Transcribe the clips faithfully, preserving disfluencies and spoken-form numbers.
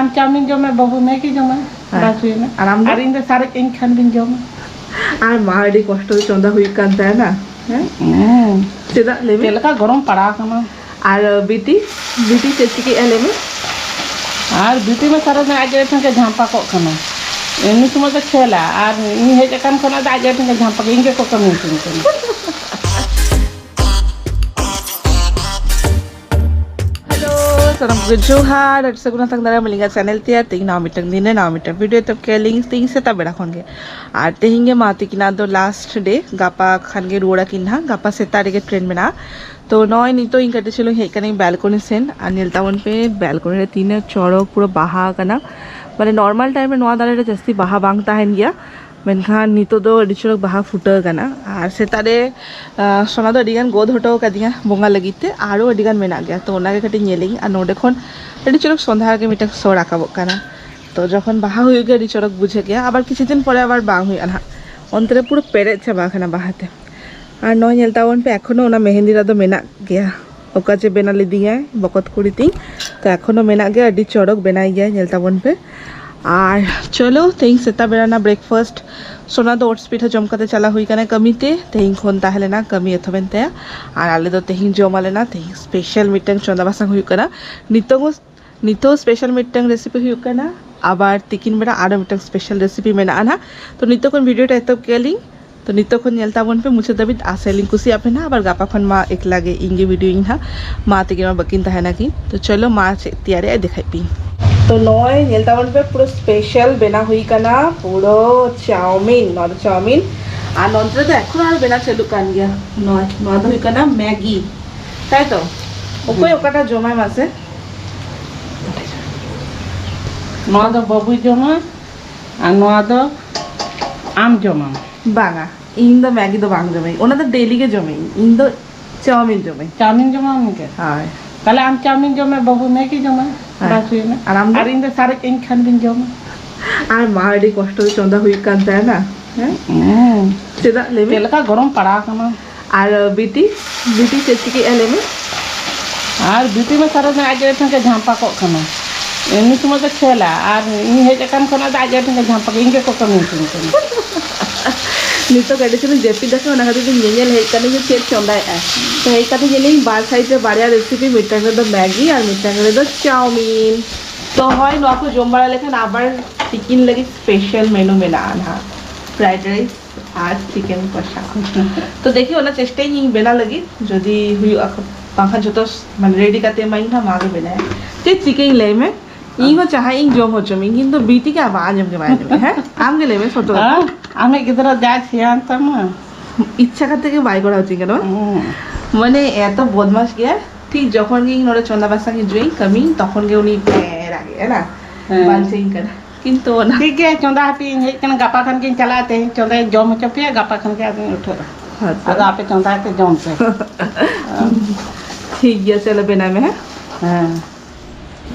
ᱟᱢ ᱪᱟᱣᱢᱤᱱ ᱡᱚᱢ ᱢᱮ ᱵᱟᱹᱵᱩ, ᱢᱮᱜᱤ ᱡᱚᱢ ᱢᱮ᱾ ᱦᱮᱸ᱾ ᱵᱟᱥ ᱦᱩᱭᱱᱟ᱾ ᱟᱨ ᱟᱢ ᱫᱚ? ᱟᱨ ᱤᱧ ᱫᱚ ᱥᱟᱨᱮᱡ ᱤᱧ ᱠᱷᱟᱱ ᱜᱤᱧ ᱡᱚᱢᱟ᱾ ᱟᱨ ᱢᱟ ᱟᱹᱰᱤ ᱠᱚᱥᱴᱚ ᱛᱮ ᱪᱚᱸᱫᱟ ᱦᱩᱭᱩᱜ ᱠᱟᱱ ᱛᱟᱦᱮᱱᱟ᱾ ᱦᱮᱸ? ᱦᱩᱸ᱾ ᱪᱮᱫᱟᱜ ᱞᱟᱹᱭ ᱢᱮ? ᱪᱮᱫ ᱞᱮᱠᱟ ᱜᱚᱨᱚᱢ ᱯᱟᱲᱟᱣ ᱠᱟᱱᱟ᱾ ᱟᱨ ᱵᱤᱴᱤ, ᱵᱤᱴᱤ ᱪᱮᱫ ᱪᱤᱠᱟᱹᱭᱮᱫᱼᱟ ᱞᱟᱹᱭ ᱢᱮ? ᱟᱨ ᱵᱤᱴᱤ ᱢᱟ ᱥᱟᱨᱟ ᱫᱤᱱ ᱟᱡ ᱟᱡ ᱴᱷᱮᱱ ᱜᱮ ᱡᱷᱟᱢᱯᱟ ᱠᱚᱜ ᱠᱟᱱᱟ᱾ ᱮᱢᱱᱤ ᱥᱚᱢᱚᱭ ᱫᱚ ᱠᱷᱮᱞᱟ, ᱟᱨ ᱤᱧ ᱦᱮᱡ ᱟᱠᱟᱱ ᱠᱷᱚᱱ ᱟᱫᱚ ᱟᱡ ᱟᱡ ᱴᱷᱮᱱ ᱜᱮ ᱡᱷᱟᱢᱯᱟ ᱜᱮ, ᱤᱧ ᱜᱮᱠᱚ ᱠᱟᱹᱢᱤ ᱦᱚᱪᱚᱧ ᱠᱟᱱᱟ᱾ ᱦᱮᱞᱳ, ᱥᱟᱱᱟᱢ ᱠᱚᱜᱮ ᱡᱚᱦᱟᱨ, ᱟᱹᱰᱤ ᱥᱟᱹᱜᱩᱱ ᱟᱛᱟᱝ ᱫᱟᱨᱟᱢ ᱟᱹᱞᱤᱧᱟᱜ ᱪᱮᱱᱮᱞ ᱛᱮ, ᱟᱨ ᱛᱮᱦᱮᱧ ᱱᱟᱣᱟ ᱢᱤᱫᱴᱟᱝ ᱫᱤᱱ ᱨᱮ ᱱᱟᱣᱟ ᱢᱤᱫᱴᱟᱝ ᱵᱷᱤᱰᱤᱭᱳ ᱮᱛᱚᱦᱚᱵ ᱠᱮᱫᱼᱟ ᱞᱤᱧ ᱛᱮᱦᱮᱧ ᱥᱮᱛᱟᱜ ᱵᱮᱲᱟ ᱠᱷᱚᱱ ᱜᱮ᱾ ᱟᱨ ᱛᱮᱦᱮᱧ ᱜᱮ ᱢᱟ ᱛᱤᱠᱤᱱᱟᱜ ᱫᱚ ᱞᱟᱥᱴ ᱰᱮ, ᱜᱟᱯᱟ ᱠᱷᱟᱱ ᱜᱮ ᱨᱩᱣᱟᱹᱲ ᱟᱹᱠᱤᱱ ᱱᱟᱦᱟᱜ, ᱜᱟᱯᱟ ᱥᱮᱛᱟᱜ ᱨᱮᱜᱮ ᱴᱨᱮᱱ ᱢᱮᱱᱟᱜᱼᱟ᱾ ᱛᱚ ᱱᱚᱜᱼᱚᱭ ᱱᱤᱛᱚᱜ ᱤᱧ ᱠᱟᱹᱴᱤᱡ ᱪᱩᱞᱩᱝ ᱦᱮᱡ ᱠᱟᱹᱱᱟᱹᱧ ᱵᱮᱞᱠᱚᱱᱤ ᱥᱮᱱ, ᱟᱨ ᱧᱮᱞ ᱛᱟᱵᱚᱱ ᱯᱮ ᱵᱮᱞᱠᱚᱱᱤ ᱨᱮ ᱛᱤᱱᱟᱹᱜ ᱪᱚᱨᱚᱠ ᱯᱩᱨᱟᱹ ᱵᱟᱦᱟ ᱟᱠᱟᱱᱟ᱾ ᱢᱟᱱᱮ ᱱᱚᱨᱢᱟᱞ ᱴᱟᱭᱤᱢ ᱨᱮ ᱱᱚᱣᱟ ᱫᱟᱨᱮ ᱨᱮ ᱡᱟᱹᱥᱛᱤ ᱵᱟᱦᱟ ᱵᱟᱝ ᱛᱟᱦᱮᱱ ᱜᱮᱭᱟ, ᱢᱮᱱᱠᱷᱟᱱ ᱱᱤᱛᱚᱜ ᱫᱚ ᱟᱹᱰᱤ ᱪᱚᱨᱚᱠ ᱵᱟᱦᱟ ᱯᱷᱩᱴᱟᱹᱣ ᱟᱠᱟᱱᱟ᱾ ᱟᱨ ᱥᱮᱛᱟᱜ ᱨᱮ ᱟᱸ, ᱥᱚᱱᱟ ᱫᱚ ᱟᱹᱰᱤ ᱜᱟᱱ ᱜᱚᱫ ᱦᱚᱴᱚ ᱟᱠᱟᱫᱤᱧᱟ ᱵᱚᱸᱜᱟ ᱞᱟᱹᱜᱤᱫ ᱛᱮ, ᱟᱨᱚ ᱟᱹᱰᱤ ᱜᱟᱱ ᱢᱮᱱᱟᱜ ᱜᱮᱭᱟ, ᱛᱚ ᱚᱱᱟᱜᱮ ᱠᱟᱹᱴᱤᱡ ᱧᱮᱞᱤᱧ᱾ ᱟᱨ ᱱᱚᱰᱮ ᱠᱷᱚᱱ ᱟᱹᱰᱤ ᱪᱚᱨᱚᱠ ᱥᱚᱸᱫᱷᱟᱲ ᱜᱮ ᱢᱤᱫᱴᱟᱝ ᱥᱚ ᱨᱟᱠᱟᱵᱚᱜ ᱠᱟᱱᱟ᱾ ᱛᱚ ᱡᱚᱠᱷᱚᱱ ᱵᱟᱦᱟ ᱦᱩᱭᱩᱜ ᱜᱮᱭᱟ ᱟᱹᱰᱤ ᱪᱚᱨᱚᱠ ᱵᱩᱡᱷᱟᱹᱜ ᱜᱮᱭᱟ, ᱟᱵᱟᱨ ᱠᱤᱪᱷᱩ ᱫᱤᱱ ᱯᱚᱨᱮ ᱟᱵᱟᱨ ᱵᱟᱝ ᱦᱩᱭᱩᱜᱼᱟ ᱱᱟᱦᱟᱜ, ᱚᱱᱛᱮ ᱨᱮ ᱯᱩᱨᱟᱹ ᱯᱮᱨᱮᱡ ᱪᱟᱵᱟ ᱟᱠᱟᱱᱟ ᱵᱟᱦᱟ ᱛᱮ᱾ ᱟᱨ ᱱᱚᱜᱼᱚᱭ ᱧᱮᱞ ᱛᱟᱵᱚᱱ ᱯᱮ, ᱮᱠᱷᱚᱱᱳ ᱚᱱᱟ ᱢᱮᱦᱮᱱᱫᱤ ᱨᱟᱫᱚ ᱢᱮᱱᱟᱜ ᱜᱮᱭᱟ, ᱚᱠᱟ ᱡᱮ ᱵᱮᱱᱟᱣ ᱞᱮᱫᱤᱧᱟᱭ ᱵᱚᱠᱚᱛ ᱠᱩᱲᱤ ᱛᱤᱧ, ᱛᱚ ᱮᱠᱷᱚᱱᱳ ᱢᱮᱱᱟᱜ ᱜᱮᱭᱟ, ᱟᱹᱰᱤ ᱪᱚᱨᱚᱠ ᱵᱮᱱᱟᱭ ᱜᱮᱭᱟᱭ, ᱧᱮᱞ ᱛᱟᱵᱚᱱ ᱯᱮ᱾ ᱟᱨ ᱪᱚᱞᱚ ᱛᱮᱦᱮᱧ ᱥᱮᱛᱟᱜ ᱵᱮᱲᱟ ᱨᱮᱱᱟᱜ ᱵᱨᱮᱠᱯᱷᱟᱥᱴ, ᱥᱚᱱᱟ ᱫᱚ ᱳᱴᱥ ᱯᱤᱴᱷᱟᱹ ᱡᱚᱢ ᱠᱟᱛᱮ ᱪᱟᱞᱟᱣ ᱦᱩᱭ ᱠᱟᱱᱟ ᱠᱟᱹᱢᱤ ᱛᱮ, ᱛᱮᱦᱮᱧ ᱠᱷᱚᱱ ᱛᱟᱦᱮᱸ ᱞᱮᱱᱟ ᱠᱟᱹᱢᱤ ᱮᱛᱚᱦᱚᱵ ᱮᱱ ᱛᱟᱭᱟ᱾ ᱟᱨ ᱟᱞᱮ ᱫᱚ ᱛᱮᱦᱮᱧ ᱡᱚᱢ ᱟᱞᱮ ᱱᱟ, ᱛᱮᱦᱮᱧ ᱥᱯᱮᱥᱟᱞ ᱢᱤᱫᱴᱟᱝ ᱪᱚᱸᱫᱟ ᱵᱟᱥᱟᱝ ᱦᱩᱭᱩᱜ ᱠᱟᱱᱟ᱾ ᱱᱤᱛᱚᱜ ᱦᱚᱸ ᱱᱤᱛᱚᱜ ᱥᱯᱮᱥᱟᱞ ᱢᱤᱫᱴᱟᱝ ᱨᱮᱥᱤᱯᱤ ᱦᱩᱭᱩᱜ ᱠᱟᱱᱟ, ᱟᱵᱟᱨ ᱛᱤᱠᱤᱱ ᱵᱮᱲᱟ ᱟᱨᱚ ᱢᱤᱫᱴᱟᱝ ᱥᱯᱮᱥᱟᱞ ᱨᱮᱥᱤᱯᱤ ᱢᱮᱱᱟᱜᱼᱟ ᱱᱟᱦᱟᱜ᱾ ᱛᱚ ᱱᱤᱛᱚᱜ ᱠᱷᱚᱱ ᱵᱷᱤᱰᱤᱭᱳ ᱴᱟ ᱮᱛᱚᱦᱚᱵ ᱠᱮᱜᱼᱟ ᱞᱤᱧ᱾ ᱛᱚ ᱱᱤᱛᱚᱜ ᱠᱷᱚᱱ ᱧᱮᱞ ᱛᱟᱵᱚᱱ ᱯᱮ ᱢᱩᱪᱟᱹᱫ ᱫᱷᱟᱹᱵᱤᱡ, ᱟᱥᱟᱭᱟᱞᱤᱧ ᱠᱩᱥᱤᱭᱟᱜ ᱯᱮ ᱱᱟᱦᱟᱜ᱾ ᱟᱵᱟᱨ ᱜᱟᱯᱟ ᱠᱷᱚᱱ ᱢᱟ ᱮᱠᱞᱟ ᱜᱮ ᱤᱧ ᱜᱮ ᱵᱷᱤᱰᱤᱭᱳ ᱤᱧ ᱱᱟᱦᱟᱜ, ᱢᱟ ᱛᱮᱜᱮ ᱢᱟ ᱵᱟᱹᱠᱤᱱ ᱛᱟᱦᱮᱱᱟ ᱠᱤᱱ᱾ ᱛᱚ ᱪᱚᱞᱚ ᱢᱟ ᱪᱮᱫ ᱛᱮᱭᱟᱨᱮᱜᱼᱟᱭ ᱫᱮᱠᱷᱟᱭ ᱯᱮ᱾ ᱛᱚ ᱱᱚᱜᱼᱚᱭ ᱧᱮᱞ ᱛᱟᱵᱚᱱ ᱯᱮ ᱯᱩᱨᱟᱹ ᱥᱯᱮᱥᱟᱞ ᱵᱮᱱᱟᱣ ᱦᱩᱭ ᱠᱟᱱᱟ ᱯᱩᱨᱟᱹ ᱪᱟᱣᱢᱤᱱ, ᱱᱚᱣᱟ ᱫᱚ ᱪᱟᱣᱢᱤᱱ᱾ ᱟᱨ ᱱᱚᱱᱛᱮ ᱨᱮ ᱫᱚ ᱮᱠᱷᱚᱱ ᱟᱨ ᱵᱮᱱᱟᱣ ᱪᱟᱹᱞᱩᱜ ᱠᱟᱱ ᱜᱮᱭᱟ᱾ ᱱᱚᱣᱟ, ᱱᱚᱣᱟ ᱫᱚ ᱦᱩᱭᱩᱜ ᱠᱟᱱᱟ ᱢᱮᱜᱤ, ᱛᱟᱭ ᱛᱚ? ᱚᱠᱚᱭ ᱚᱠᱟᱴᱟᱜ ᱡᱚᱢᱟᱭ ᱢᱟᱥᱮ? ᱱᱚᱣᱟ ᱫᱚ ᱵᱟᱹᱵᱩᱭ ᱡᱚᱢᱟ ᱟᱨ ᱱᱚᱣᱟ ᱫᱚ ᱟᱢ ᱡᱚᱢᱟᱢ᱾ ᱵᱟᱝᱟ, ᱤᱧ ᱫᱚ ᱢᱮᱜᱤ ᱫᱚ ᱵᱟᱝ ᱡᱚᱢᱟᱹᱧ, ᱚᱱᱟ ᱫᱚ ᱰᱮᱞᱤ ᱜᱮ ᱡᱚᱢᱟᱹᱧ᱾ ᱤᱧ ᱫᱚ ᱪᱟᱣᱢᱤᱱ ᱡᱚᱢᱟᱹᱧ᱾ ᱪᱟᱣᱢᱤᱱ ᱡᱚᱢᱟᱢ ᱜᱮ? ᱦᱳᱭ᱾ ᱛᱟᱦᱞᱮ ᱟᱢ ᱪᱟᱣᱢᱤᱱ ᱡᱚᱢ ᱢᱮ ᱵᱟᱹᱵᱩ, ᱢᱮᱜᱤ ᱡᱚᱢᱟ᱾ ᱦᱮᱸ᱾ ᱵᱟᱥ ᱦᱩᱭᱱᱟ᱾ ᱟᱨ ᱟᱢ ᱫᱚ? ᱟᱨ ᱤᱧ ᱫᱚ ᱥᱟᱨᱮᱡ ᱤᱧ ᱠᱷᱟᱱ ᱜᱤᱧ ᱡᱚᱢᱟ᱾ ᱟᱨ ᱢᱟ ᱟᱹᱰᱤ ᱠᱚᱥᱴᱚ ᱛᱮ ᱪᱚᱸᱫᱟ ᱦᱩᱭᱩᱜ ᱠᱟᱱ ᱛᱟᱦᱮᱱᱟ᱾ ᱦᱮᱸ? ᱦᱩᱸ᱾ ᱪᱮᱫᱟᱜ ᱞᱟᱹᱭ ᱢᱮ? ᱪᱮᱫ ᱞᱮᱠᱟ ᱜᱚᱨᱚᱢ ᱯᱟᱲᱟᱣ ᱠᱟᱱᱟ᱾ ᱟᱨ ᱵᱤᱴᱤ, ᱵᱤᱴᱤ ᱪᱮᱫ ᱪᱤᱠᱟᱹᱭᱮᱫᱼᱟ ᱞᱟᱹᱭ ᱢᱮ? ᱟᱨ ᱵᱤᱴᱤ ᱢᱟ ᱥᱟᱨᱟ ᱫᱤᱱ ᱟᱡ ᱟᱡ ᱴᱷᱮᱱ ᱜᱮ ᱡᱷᱟᱢᱯᱟ ᱠᱚᱜ ᱠᱟᱱᱟ᱾ ᱩᱱᱤ ᱥᱚᱢᱚᱭ ᱫᱚ ᱠᱷᱮᱞᱟ, ᱟᱨ ᱤᱧ ᱦᱮᱡ ᱟᱠᱟᱱ ᱠᱷᱚᱱᱟᱜ ᱫᱚ ᱟᱡ ᱟᱡ ᱴᱷᱮᱱ ᱜᱮ ᱡᱷᱟᱢᱯᱟ ᱠᱮᱫ, ᱤᱧ ᱜᱮᱠᱚ ᱠᱟᱹᱢᱤ ᱦᱚᱪᱚᱧ ᱠᱟᱱᱟ᱾ ᱱᱤᱛᱚᱜ ᱟᱹᱰᱤ ᱪᱮᱦᱨᱟᱧ ᱡᱟᱹᱯᱤᱫ ᱟᱠᱟᱫᱟ, ᱚᱱᱟ ᱠᱷᱟᱹᱛᱤᱨ ᱛᱮ ᱧᱮᱧᱮᱞ ᱦᱮᱡ ᱠᱟᱱᱟ ᱡᱮ ᱪᱮᱫ ᱪᱚᱸᱫᱟᱭᱮᱜᱼᱟ᱾ ᱛᱚ ᱦᱮᱡ ᱠᱟᱛᱮ ᱧᱮᱞᱤᱧ ᱵᱟᱨ ᱥᱟᱭᱤᱰ ᱨᱮ ᱵᱟᱨᱭᱟ ᱨᱮᱥᱤᱯᱤ, ᱢᱤᱫᱴᱟᱝ ᱨᱮᱫᱚ ᱢᱮᱜᱤ ᱟᱨ ᱢᱤᱫᱴᱟᱝ ᱨᱮᱫᱚ ᱪᱟᱣᱢᱤᱱ᱾ ᱛᱚ ᱦᱳᱭ, ᱱᱚᱣᱟ ᱠᱚ ᱡᱚᱢ ᱵᱟᱲᱟ ᱞᱮᱠᱷᱟᱱ ᱟᱵᱟᱨ ᱛᱤᱠᱤᱱ ᱞᱟᱹᱜᱤᱫ ᱥᱯᱮᱥᱟᱞ ᱢᱮᱱᱩ ᱢᱮᱱᱟᱜᱼᱟ ᱱᱟᱦᱟᱜ, ᱯᱷᱨᱟᱭᱤᱰ ᱨᱟᱭᱤᱥ ᱟᱨ ᱪᱤᱠᱮᱱ ᱠᱚᱥᱟ᱾ ᱛᱚ ᱫᱮᱠᱷᱤ, ᱚᱱᱟ ᱪᱮᱥᱴᱟᱭᱟᱹᱧ ᱤᱧ ᱵᱮᱱᱟᱣ ᱞᱟᱹᱜᱤᱫ, ᱡᱩᱫᱤ ᱦᱩᱭᱩᱜᱼᱟ, ᱵᱟᱝᱠᱷᱟᱱ ᱡᱚᱛᱚ ᱢᱟᱱᱮ ᱨᱮᱰᱤ ᱠᱟᱛᱮ ᱮᱢᱟᱧ ᱠᱷᱟᱱ ᱢᱟ ᱜᱮ ᱵᱮᱱᱟᱭᱟ᱾ ᱪᱮᱫ ᱪᱤᱠᱟᱹᱧ ᱞᱟᱹᱭ ᱢᱮ? ᱤᱧ ᱦᱚᱸ ᱪᱟᱦᱟᱜ ᱤᱧ ᱡᱚᱢ ᱦᱚᱪᱚ ᱢᱮ, ᱠᱤᱱᱛᱩ ᱵᱤᱴᱤ ᱜᱮ ᱟᱵᱟᱨ ᱟᱸᱡᱚᱢ ᱜᱮ ᱵᱟᱭ ᱟᱸᱡᱚᱢᱮᱫ᱾ ᱦᱮᱸ, ᱟᱢ ᱜᱮ ᱞᱟᱹᱭ ᱢᱮ ᱥᱚᱛᱚ ᱠᱟᱛᱷᱟ᱾ ᱦᱮᱸ? ᱟᱢᱤᱡ ᱜᱤᱫᱽᱨᱟᱹ ᱡᱟ ᱥᱮᱭᱟᱱ ᱛᱟᱢᱟ᱾ ᱤᱪᱪᱷᱟ ᱠᱟᱛᱮ ᱜᱮ ᱵᱟᱭ ᱠᱚᱨᱟᱣ ᱦᱚᱪᱚᱧ ᱠᱟᱱᱟ ᱵᱟᱝ? ᱦᱩᱸ᱾ ᱢᱟᱱᱮ ᱮᱛᱚ ᱵᱚᱫᱢᱟᱥ ᱜᱮᱭᱟ᱾ ᱴᱷᱤᱠ ᱡᱚᱠᱷᱚᱱ ᱜᱮ ᱤᱧ ᱱᱚᱰᱮ ᱪᱚᱸᱫᱟ ᱵᱟᱥᱟᱝ ᱤᱧ ᱡᱚᱭᱮᱱ ᱠᱟᱹᱢᱤ, ᱛᱚᱠᱷᱚᱱ ᱜᱮ ᱩᱱᱤ ᱯᱮ ᱨᱟᱜᱮᱜᱼᱟ ᱱᱟ᱾ ᱦᱮᱸ᱾ ᱵᱟᱝ ᱪᱮᱫ ᱤᱧ ᱠᱟᱱᱟ᱾ ᱠᱤᱱᱛᱩ ᱚᱱᱟ ᱴᱷᱤᱠ ᱜᱮᱭᱟ, ᱪᱚᱸᱫᱟ ᱦᱟᱯᱮ, ᱤᱧ ᱦᱮᱡ ᱠᱟᱱᱟ, ᱜᱟᱯᱟ ᱠᱷᱟᱱ ᱜᱤᱧ ᱪᱟᱞᱟᱜᱼᱟ, ᱛᱮᱦᱮᱧ ᱪᱚᱸᱫᱟᱧ ᱡᱚᱢ ᱦᱚᱪᱚ ᱯᱮᱭᱟ, ᱜᱟᱯᱟ ᱠᱷᱟᱱ ᱜᱮ ᱟᱫᱚᱧ ᱩᱴᱷᱟᱹᱜᱼᱟ᱾ ᱦᱮᱸ ᱛᱚ᱾ ᱟᱫᱚ ᱟᱯᱮ ᱪᱚᱸᱫᱟᱭ ᱯᱮ, ᱡᱚᱢ ᱯᱮ᱾ ᱴᱷᱤᱠ ᱜᱮᱭᱟ, ᱪᱚᱞᱚ ᱵᱮᱱᱟᱣ ᱢᱮ, ᱦᱮᱸ? ᱦᱮᱸ᱾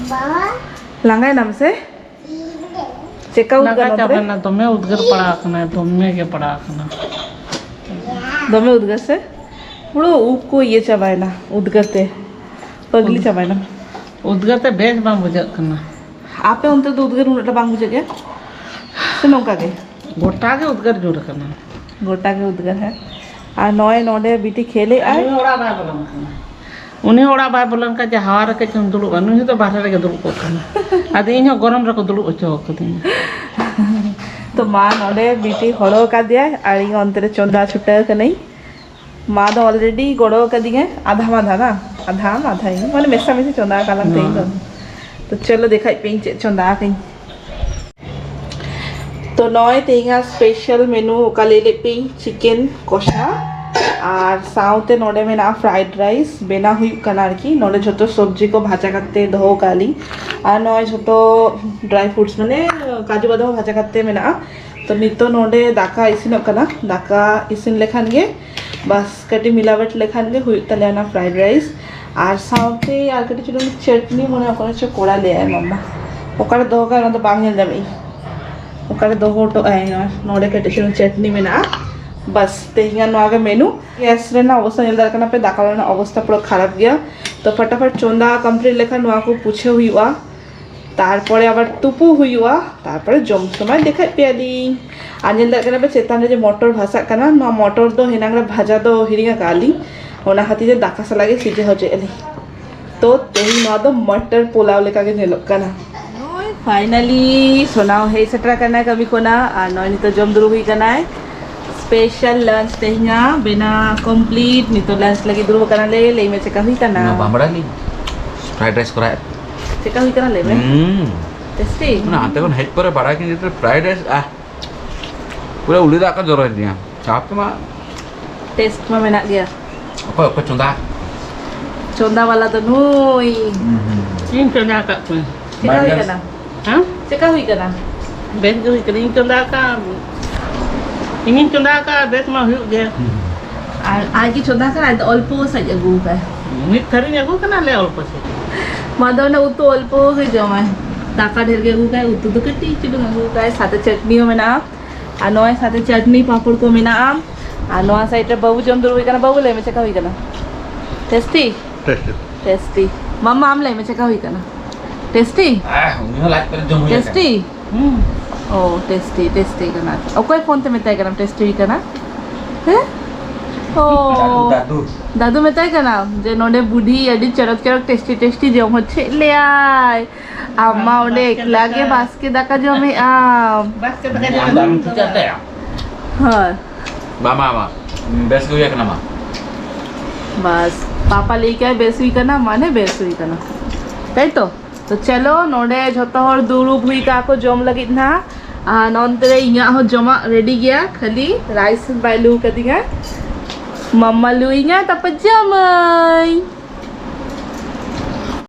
ᱞᱟᱸᱜᱟᱭᱱᱟᱢ ᱥᱮ? ᱪᱮᱫᱠᱟ ᱩᱫᱽᱜᱟᱹᱨ ᱞᱟᱸᱜᱟ ᱱᱚᱛᱮ ᱨᱮ? ᱪᱟᱵᱟᱭᱮᱱᱟ, ᱫᱚᱢᱮ ᱩᱫᱽᱜᱟᱹᱨ ᱯᱟᱲᱟᱣ ᱟᱠᱟᱱᱟ, ᱫᱚᱢᱮ ᱜᱮ ᱯᱟᱲᱟᱣ ᱟᱠᱟᱱᱟ᱾ ᱫᱚᱢᱮ ᱩᱫᱽᱜᱟᱹᱨ ᱥᱮ? ᱯᱩᱨᱟᱹ ᱩᱵ ᱠᱚ ᱤᱭᱟᱹ ᱪᱟᱵᱟᱭᱮᱱᱟ ᱩᱫᱽᱜᱟᱹᱨ ᱛᱮ, ᱯᱟᱹᱜᱽᱞᱤ ᱩᱫᱽ- ᱪᱟᱵᱟᱭᱮᱱᱟ᱾ ᱩᱫᱽᱜᱟᱹᱨ ᱛᱮ ᱵᱮᱥ ᱵᱟᱝ ᱵᱩᱡᱷᱟᱹᱜ ᱠᱟᱱᱟ᱾ ᱟᱯᱮ ᱚᱱᱛᱮ ᱫᱚ ᱩᱫᱽᱜᱟᱹᱨ ᱩᱱᱟᱹᱜ ᱴᱟ ᱵᱟᱝ ᱵᱩᱡᱷᱟᱹᱜ ᱜᱮᱭᱟ ᱥᱮ ᱱᱚᱝᱠᱟ ᱜᱮ? ᱜᱚᱴᱟ ᱜᱮ ᱩᱫᱽᱜᱟᱹᱨ ᱡᱳᱨ ᱟᱠᱟᱱᱟ᱾ ᱜᱚᱴᱟ ᱜᱮ ᱩᱫᱽᱜᱟᱹᱨ, ᱦᱮᱸ᱾ ᱟᱨ ᱱᱚᱜᱼᱚᱭ ᱱᱚᱰᱮ ᱵᱤᱴᱤ ᱠᱷᱮᱞᱮᱜᱼᱟᱭ᱾ ᱩᱱᱤ ᱦᱚᱸ ᱚᱲᱟᱜ ᱵᱟᱭ ᱵᱚᱞᱚᱱ ᱠᱟᱱᱟ᱾ ᱩᱱᱤ ᱦᱚᱸ ᱚᱲᱟᱜ ᱵᱟᱭ ᱵᱚᱞᱚᱱ ᱠᱟᱱᱟ ᱡᱮ ᱦᱟᱣᱟ ᱨᱮ ᱠᱟᱹᱡ ᱪᱩᱝ ᱫᱩᱲᱩᱵᱼᱟ, ᱱᱩᱭ ᱫᱚ ᱵᱟᱦᱨᱮ ᱨᱮᱜᱮ ᱫᱩᱲᱩᱵ ᱠᱚᱜ ᱠᱟᱱᱟ᱾ ᱟᱫᱚ ᱤᱧ ᱦᱚᱸ ᱜᱚᱨᱚᱢ ᱨᱮᱠᱚ ᱫᱩᱲᱩᱵ ᱦᱚᱪᱚ ᱟᱠᱟᱫᱤᱧᱟ᱾ ᱛᱚ ᱢᱟ ᱱᱚᱰᱮ ᱵᱤᱴᱤ ᱦᱚᱲᱚ ᱟᱠᱟᱫᱮᱭᱟᱭ ᱟᱨ ᱤᱧ ᱚᱱᱛᱮ ᱨᱮ ᱪᱚᱸᱫᱟ ᱪᱷᱩᱴᱟᱹᱣ ᱠᱟᱹᱱᱟᱹᱧ᱾ ᱢᱟ ᱫᱚ already ᱜᱚᱲᱚ ᱟᱠᱟᱫᱤᱧᱟᱭ, ᱟᱫᱷᱟ ᱢᱟᱫᱷᱟ ᱵᱟᱝ, ᱟᱫᱷᱟ ᱟᱢ ᱟᱫᱷᱟ ᱤᱧ, ᱢᱟᱱᱮ ᱢᱮᱥᱟ ᱢᱮᱥᱤ ᱪᱚᱸᱫᱟ ᱟᱠᱟᱫᱟᱢ ᱛᱮᱦᱮᱧ ᱫᱚ᱾ ᱦᱮᱸ᱾ ᱛᱚ ᱪᱚᱞᱚ ᱫᱮᱠᱷᱟᱭ ᱯᱮ ᱤᱧ ᱪᱮᱫ ᱪᱚᱸᱫᱟ ᱟᱠᱟᱧ᱾ ᱛᱚ ᱱᱚᱜᱼᱚᱭ ᱛᱮᱦᱮᱧᱟᱜ ᱥᱯᱮᱥᱟᱞ ᱢᱮᱱᱩ ᱚᱠᱟ ᱞᱟᱹᱭ ᱞᱮᱫ ᱯᱮ, ᱪᱤᱠᱮᱱ ᱠᱚᱥᱟ ᱟᱨ ᱥᱟᱶᱛᱮ ᱱᱚᱰᱮ ᱢᱮᱱᱟᱜᱼᱟ ᱯᱷᱨᱟᱭᱤᱰ ᱨᱟᱭᱤᱥ ᱵᱮᱱᱟᱣ ᱦᱩᱭᱩᱜ ᱠᱟᱱᱟ ᱟᱨᱠᱤ᱾ ᱱᱚᱰᱮ ᱡᱷᱚᱛᱚ ᱥᱚᱵᱽᱡᱤ ᱠᱚ ᱵᱷᱟᱡᱟ ᱠᱟᱛᱮ ᱫᱚᱦᱚ ᱟᱠᱟᱫ ᱞᱤᱧ᱾ ᱟᱨ ᱱᱚᱜᱼᱚᱭ ᱡᱷᱚᱛᱚ ᱰᱨᱟᱭ ᱯᱷᱨᱩᱴᱥ ᱢᱟᱱᱮ ᱠᱟᱡᱩ ᱵᱟᱫᱟᱢ ᱦᱚᱸ ᱵᱷᱟᱡᱟ ᱠᱟᱛᱮ ᱢᱮᱱᱟᱜᱼᱟ᱾ ᱛᱚ ᱱᱤᱛᱚᱜ ᱱᱚᱰᱮ ᱫᱟᱠᱟ ᱤᱥᱤᱱᱚᱜ ᱠᱟᱱᱟ᱾ ᱫᱟᱠᱟ ᱤᱥᱤᱱ ᱞᱮᱠᱷᱟᱱ ᱜᱮ ᱵᱟᱥ ᱠᱟᱹᱴᱤᱡ ᱢᱤᱞᱟᱣᱮᱴ ᱞᱮᱠᱷᱟᱱ ᱜᱮ ᱦᱩᱭᱩᱜ ᱛᱟᱞᱮᱭᱟ ᱚᱱᱟ ᱯᱷᱨᱟᱭᱤᱰ ᱨᱟᱭᱤᱥ᱾ ᱟᱨ ᱥᱟᱶᱛᱮ ᱟᱨ ᱠᱟᱹᱴᱤᱡ ᱪᱩᱞᱩᱝ ᱪᱟᱴᱱᱤ ᱢᱚᱱᱮ ᱚᱠᱚᱭ ᱪᱚ ᱠᱚᱨᱟᱣ ᱞᱮᱭᱟᱭ ᱢᱟᱢᱟ᱾ ᱚᱠᱟᱨᱮ ᱫᱚᱦᱚ ᱠᱟᱜᱼᱟ ᱚᱱᱟ ᱫᱚ ᱵᱟᱝ ᱧᱮᱞ ᱧᱟᱢᱮᱫ ᱟᱹᱧ᱾ ᱚᱠᱟᱨᱮ ᱫᱚᱦᱚ ᱦᱚᱴᱚ ᱠᱟᱜᱼᱟᱭ ᱱᱚᱣᱟ? ᱱᱚᱰᱮ ᱠᱟᱹᱴᱤᱡ ᱪᱩᱞᱩᱝ ᱪᱟᱴᱱᱤ ᱢᱮᱱᱟᱜᱼᱟ᱾ ᱵᱟᱥ ᱛᱮᱦᱮᱧᱟᱜ ᱱᱚᱣᱟ ᱜᱮ ᱢᱮᱱᱩ᱾ ᱜᱮᱥ ᱨᱮᱱᱟᱜ ᱚᱵᱚᱥᱛᱟ ᱧᱮᱞ ᱫᱟᱲᱮᱭᱟᱜ ᱠᱟᱱᱟ ᱯᱮ, ᱫᱟᱠᱟ ᱨᱮᱱᱟᱜ ᱚᱵᱚᱥᱛᱟ ᱯᱩᱨᱟᱹ ᱠᱷᱟᱨᱟᱯ ᱜᱮᱭᱟ᱾ ᱛᱚ ᱯᱷᱟᱴᱟᱯᱷᱟᱴ ᱪᱚᱸᱫᱟ ᱠᱚᱢᱯᱞᱤᱴ ᱞᱮᱠᱷᱟᱱ ᱱᱚᱣᱟ ᱠᱚ ᱯᱩᱪᱷᱟᱹᱣ ᱦᱩᱭᱩᱜᱼᱟ᱾ ᱛᱟᱨᱯᱚᱨᱮ ᱟᱵᱟᱨ ᱛᱩᱯᱩ ᱦᱩᱭᱩᱜᱼᱟ, ᱛᱟᱨᱯᱚᱨᱮ ᱡᱚᱢ ᱥᱚᱢᱚᱭ ᱫᱮᱠᱷᱟᱡ ᱯᱮᱭᱟᱞᱤᱧ᱾ ᱟᱨ ᱧᱮᱞ ᱫᱟᱲᱮᱭᱟᱜ ᱠᱟᱱᱟ ᱯᱮ ᱪᱮᱛᱟᱱ ᱨᱮ ᱡᱮ ᱢᱚᱴᱚᱨ ᱵᱷᱟᱥᱟᱜ ᱠᱟᱱᱟ, ᱱᱚᱣᱟ ᱢᱚᱴᱚᱨ ᱫᱚ ᱦᱮᱱᱟᱝ ᱨᱮ ᱵᱷᱟᱡᱟ ᱫᱚ ᱦᱤᱲᱤᱧ ᱟᱠᱟᱫ ᱞᱤᱧ, ᱚᱱᱟ ᱠᱷᱟᱹᱛᱤᱨ ᱛᱮ ᱫᱟᱠᱟ ᱥᱟᱞᱟᱜ ᱜᱮ ᱥᱤᱡᱮ ᱦᱚᱪᱚᱭᱮᱫ ᱞᱤᱧ᱾ ᱛᱚ ᱛᱮᱦᱮᱧ ᱱᱚᱣᱟ ᱫᱚ ᱢᱚᱴᱚᱨ ᱯᱳᱞᱟᱣ ᱞᱮᱠᱟ ᱜᱮ ᱧᱮᱞᱚᱜ ᱠᱟᱱᱟ᱾ ᱱᱚᱜᱼᱚᱭ finally ᱥᱳᱱᱟᱣ ᱦᱮᱡ ᱥᱮᱴᱮᱨ ᱟᱠᱟᱱᱟ ᱠᱟᱹᱢᱤ ᱠᱷᱚᱱᱟᱜ, ᱟᱨ ᱱᱚᱜᱼᱚᱭ ᱱᱤᱛᱚᱜ ᱡᱚᱢ ᱫᱩᱲᱩᱵ ᱦᱩᱭ ᱠᱟᱱᱟᱭ᱾ Special lunch ᱛᱮᱦᱮᱧᱟᱜ ᱵᱮᱱᱟ complete᱾ ᱱᱤᱛᱚᱜ lunch ᱞᱟᱹᱜᱤᱫ ᱫᱩᱲᱩᱵ ᱟᱠᱟᱱᱟᱞᱮ᱾ ᱞᱟᱹᱭ ᱢᱮ ᱪᱮᱠᱟ ᱦᱩᱭ ᱠᱟᱱᱟ? ᱱᱚᱣᱟ ᱵᱟᱢᱵᱲᱟ ᱞᱤᱧ fried rice ᱠᱚᱨᱟᱣ᱾ ᱪᱮᱠᱟ ᱦᱩᱭ ᱠᱟᱱᱟ ᱞᱟᱹᱭ ᱢᱮ? ᱦᱩᱸ᱾ Tasty? ᱢᱟᱱᱮ ᱦᱟᱱᱛᱮ ᱠᱷᱚᱱ ᱦᱮᱡ ᱯᱚᱨᱮ ᱵᱟᱲᱟᱭ ᱠᱤᱧ ᱡᱮ fried rice, ᱟᱦ, ᱯᱩᱨᱟᱹ ᱩᱞᱤ ᱫᱟᱜ ᱠᱚ ᱡᱚᱨᱚᱭᱮᱫᱤᱧᱟ᱾ ᱟᱯᱮ ᱢᱟ taste ᱢᱟ ᱢᱮᱱᱟᱜ ᱜᱮᱭᱟ᱾ ᱚᱠᱚᱭ, ᱚᱠᱚᱭ ᱪᱚᱸᱫᱟ? ᱪᱚᱸᱫᱟ ᱵᱟᱞᱟ ᱫᱚ ᱱᱩᱭ᱾ ᱦᱩᱸ, ᱦᱩᱸ᱾ ᱤᱧ ᱪᱚᱸᱫᱟ ᱟᱠᱟᱫ ᱠᱚᱣᱟᱧ᱾ ᱪᱮᱠᱟ ᱦᱩᱭ ᱠᱟᱱᱟ? ᱦᱮᱸ? ᱪᱮᱠᱟ ᱦᱩᱭ ᱠᱟᱱᱟ? ᱵᱮᱥ ᱜᱮ ᱦᱩᱭ ᱠᱟᱱᱟ᱾ ᱤᱧ ᱪᱚᱸᱫᱟ ᱟᱠᱟᱫ, ᱤᱧᱤᱧ ᱪᱚᱸᱫᱟ ᱟᱠᱟᱫ, ᱵᱮᱥ ᱢᱟ ᱦᱩᱭᱩᱜ ᱜᱮ᱾ ᱦᱩᱸ᱾ ᱟᱨ ᱟᱡ ᱜᱮ ᱪᱚᱸᱫᱟ ᱟᱠᱟᱫ, ᱟᱡ ᱫᱚ ᱚᱞᱯᱚ ᱥᱟᱡ ᱟᱹᱜᱩ ᱟᱠᱟᱫ᱾ ᱢᱤᱫ ᱛᱷᱟᱹᱨᱤᱧ ᱟᱹᱜᱩ ᱠᱟᱱᱟ, ᱞᱮ ᱚᱞᱯᱚ ᱥᱟᱡ᱾ ᱢᱟ ᱫᱚ ᱚᱱᱟ ᱩᱛᱩ ᱚᱞᱯᱚ ᱜᱮ ᱡᱚᱢᱟᱭ᱾ ᱫᱟᱠᱟ ᱰᱷᱮᱨ ᱜᱮ ᱟᱹᱜᱩ ᱟᱠᱟᱫ, ᱩᱛᱩ ᱫᱚ ᱠᱟᱹᱴᱤᱡ ᱪᱩᱞᱩᱝ ᱟᱹᱜᱩ ᱟᱠᱟᱫ, ᱥᱟᱛᱮ ᱪᱟᱴᱱᱤ ᱦᱚᱸ ᱢᱮᱱᱟᱜᱼᱟ᱾ ᱟᱨ ᱱᱚᱣᱟ ᱥᱟᱛᱮ ᱪᱟᱴᱱᱤ ᱯᱟᱯᱚᱲ ᱠᱚ ᱢᱮᱱᱟᱜᱼᱟ᱾ ᱟᱨ ᱱᱚᱣᱟ side ᱨᱮ ᱵᱟᱹᱵᱩ ᱡᱚᱢ ᱫᱩᱲᱩᱵ ᱦᱩᱭ ᱠᱟᱱᱟ᱾ ᱵᱟᱹᱵᱩ, ᱞᱟᱹᱭ ᱢᱮ ᱪᱮᱠᱟ ᱦᱩᱭ ᱠᱟᱱᱟ? Tasty? Tasty᱾ Tasty᱾ ᱢᱟᱢᱟ, ᱟᱢ ᱞᱟᱹᱭ ᱢᱮ ᱪᱮᱠᱟ ᱦᱩᱭ ᱠᱟᱱᱟ? Tasty? ᱟᱦ, ᱩᱱᱤ ᱦᱚᱸ ᱞᱟᱡ ᱯᱮᱨᱮᱡ ᱡᱚᱢ ᱦᱩᱭ ᱟᱠᱟᱱᱟ᱾ Tasty? ᱦᱩᱸ᱾ ᱚ, tasty, tasty ᱠᱟᱱᱟ᱾ ᱚᱠᱚᱭ phone ᱛᱮ ᱢᱮᱛᱟᱭ ᱠᱟᱱᱟᱢ tasty ᱦᱩᱭ ᱠᱟᱱᱟ? ᱦᱮᱸ? ᱚ᱾ ᱫᱟᱫᱩ, ᱫᱟᱫᱩ᱾ ᱫᱟᱫᱩ ᱢᱮᱛᱟᱭ ᱠᱟᱱᱟᱢ ᱡᱮ ᱱᱚᱰᱮ ᱵᱩᱰᱷᱤ ᱟᱹᱰᱤ ᱪᱚᱨᱚᱠ ᱪᱚᱨᱚᱠ tasty tasty ᱡᱚᱢ ᱦᱚᱪᱚᱭᱮᱫ ᱞᱮᱭᱟᱭ᱾ ᱟᱢ ᱢᱟ ᱚᱸᱰᱮ ᱵᱟᱥᱠᱮ ᱮᱠᱞᱟ ᱜᱮ ᱫᱟᱠᱟ᱾ ᱵᱟᱥᱠᱮ ᱫᱟᱠᱟ ᱡᱚᱢᱮᱜ ᱟᱢ᱾ ᱵᱟᱥᱠᱮ ᱫᱟᱠᱟ ᱡᱚᱢ ᱟᱢ ᱫᱚ ᱴᱷᱤᱠ ᱟᱛᱮ᱾ ᱦᱳᱭ᱾ ᱵᱟ, ᱢᱟ, ᱢᱟ᱾ ᱵᱮᱥ ᱜᱮ ᱦᱩᱭ ᱟᱠᱟᱱᱟ, ᱢᱟ᱾ ᱵᱟᱥ, ᱯᱟᱯᱟ ᱞᱟᱹᱭ ᱠᱟᱭ ᱵᱮᱥ ᱦᱩᱭ ᱠᱟᱱᱟ, ᱢᱟᱱᱮ ᱵᱮᱥ ᱦᱩᱭ ᱠᱟᱱᱟ᱾ ᱛᱟᱭ ᱛᱚ? ᱛᱚ ᱪᱚᱞᱚ, ᱱᱚᱰᱮ ᱡᱷᱚᱛᱚ ᱦᱚᱲ ᱫᱩᱲᱩᱵ ᱦᱩᱭ ᱠᱟᱜᱼᱟ ᱠᱚ ᱡᱚᱢ ᱞᱟᱹᱜᱤᱫ ᱱᱟᱦᱟᱜ᱾ ᱟᱨ ᱱᱚᱱᱛᱮ ᱨᱮ ᱤᱧᱟᱹᱜ ᱦᱚᱸ ᱡᱚᱢᱟᱜ ready ᱜᱮᱭᱟ, ᱠᱷᱟᱹᱞᱤ rice ᱵᱟᱭ ᱞᱩ ᱠᱟᱫᱤᱧᱟ᱾ ᱢᱟᱢᱟ ᱞᱩᱭᱤᱧᱟ, ᱛᱟᱨᱯᱚᱨ ᱡᱚᱢᱟᱹᱧ᱾